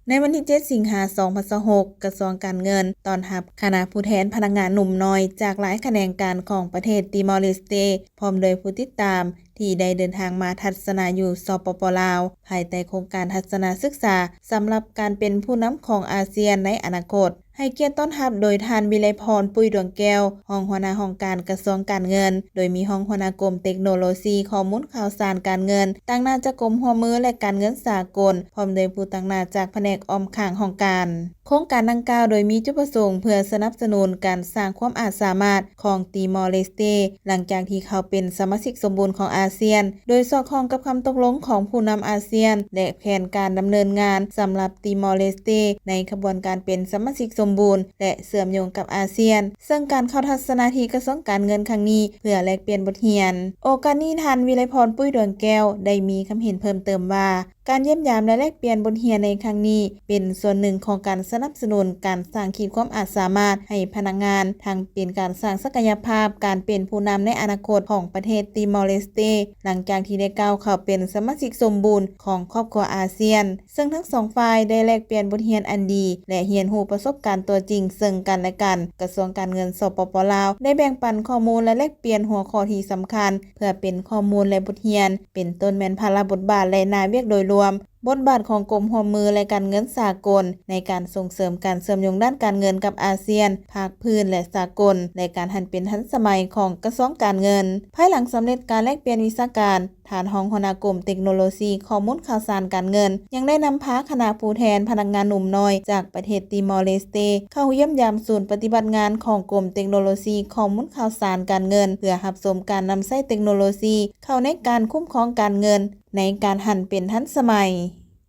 ໃນວັນທີເຈັດ ສິງຫາ ສອງພັນຊາວຫົກ ກະຊວງການເງິນຕ້ອນຮັບຄະນະຜູ້ແທນພະນັກງານໜຸ່ມນ້ອຍຈາກຫຼາຍຂະແໜງການຂອງປະເທດຕີມໍເລສເຕ ພ້ອມດ້ວຍຜູ້ຕິດຕາມທີ່ໄດ້ເດີນທາງມາທັດສະນະຢູ່ ສປປ ລາວ ພາຍໃຕ້ໂຄງການທັດສະນະສຶກສາສຳລັບການເປັນຜູ້ນຳຂອງອາຊຽນໃນອະນາຄົດ. ໃຫ້ກຽດຕ້ອນຮັບໂດຍທ່ານ ວິໄລພອນ ປຸ້ຍດວງແກ້ວ ຮອງຫົວໜ້າຫ້ອງການກະຊວງການເງິນ, ໂດຍມີຮອງຫົວໜ້າກົມເຕັກໂນໂລຊີຂໍ້ມູນຂ່າວສານການເງິນ, ຕາງໜ້າຈາກກົມຮ່ວມມື ແລະ ການເງິນສາກົນ, ພ້ອມດ້ວຍຜູ້ຕາງໜ້າຈາກພະແນກອ້ອມຂ້າງຫ້ອງການ. ໂຄງການດັ່ງກ່າວໂດຍມີຈຸດປະສົງເພື່ອສະໜັບສະໜູນການສ້າງຄວາມອາດສາມາດຂອງຕີມໍເລສເຕ ຫຼັງຈາກທີ່ເຂົາເປັນສະມາຊິກສົມບູນຂອງອາຊຽນ, ໂດຍສອດຄ່ອງກັບຄຳຕົກລົງຂອງຜູ້ນຳອາຊຽນ ແລະ ແຜນການດຳເນີນງານສຳລັບຕີມໍເລສເຕ ໃນຂະບວນການເປັນສະມາຊິກສົມບູນ ແລະ ເຊື່ອມໂຍງກັບອາຊຽນ, ເຊິ່ງການເຂົ້າທັດສະນະທີ່ກະຊວງການເງິນຄັ້ງນີ້ ເພື່ອແລກປ່ຽນບົດຮຽນ. ໂອກາດນີ້ ທ່ານ ວິໄລພອນ ປຸ້ຍດວງແກ້ວ ໄດ້ມີຄຳເຫັນເພີ່ມເຕີມວ່າ ການຢ້ຽມຢາມ ແລະ ແລກປ່ຽນບົດຮຽນໃນຄັ້ງນີ້ ເປັນສ່ວນໜຶ່ງຂອງການສະໜັບສະໜູນການສ້າງຂີດຄວາມອາດສາມາດໃຫ້ພະນັກງານ, ທັງເປັນການສ້າງສັກກະຍະພາບການເປັນຜູ້ນຳໃນອະນາຄົດຂອງປະເທດຕີມໍເລສເຕ ຫຼັງຈາກທີ່ໄດ້ກ້າວເຂົ້າເປັນສະມາຊິກສົມບູນຂອງຄອບຄົວອາຊຽນ, ເຊິ່ງທັງສອງຝ່າຍໄດ້ແລກປ່ຽນບົດຮຽນອັນດີ ແລະ ຮຽນຮູ້ປະສົບການຕົວຈິງເຊິ່ງກັນແລະກັນ. ກະຊວງການເງິນ ສປປ ລາວ ໄດ້ແບ່ງປັນຂໍ້ມູນ ແລະ ແລກປ່ຽນຫົວຂໍ້ທີ່ສຳຄັນ ເພື່ອເປັນຂໍ້ມູນ ແລະ ບົດຮຽນ ເປັນຕົ້ນແມ່ນພາລະບົດບາດ ແລະ ໜ້າວຽກໂດຍລວມ, ບົດບາດຂອງກົມຮ່ວມມື ແລະ ການເງິນສາກົນ ໃນການສົ່ງເສີມການເຊື່ອມໂຍງດ້ານການເງິນກັບອາຊຽນ, ພາກພື້ນ ແລະ ສາກົນ ແລະ ການຫັນເປັນທັນສະໄໝຂອງກະຊວງການເງິນ. ພາຍຫຼັງສຳເລັດການແລກປ່ຽນວິຊາການ, ທ່ານຮອງຫົວໜ້າກົມເຕັກໂນໂລຊີຂໍ້ມູນຂ່າວສານການເງິນ ຍັງໄດ້ນຳພາຄະນະຜູ້ແທນພະນັກງານໜຸ່ມນ້ອຍຈາກປະເທດຕີມໍເລສເຕ ເຂົ້າຢ້ຽມຢາມສູນປະຕິບັດງານຂອງກົມເຕັກໂນໂລຊີຂໍ້ມູນຂ່າວສານການເງິນ ເພື່ອຮັບຊົມການນຳໃຊ້ເຕັກໂນໂລຊີເຂົ້າໃນການຄຸ້ມຄອງການເງິນ ໃນການຫັນເປັນທັນສະໄໝ.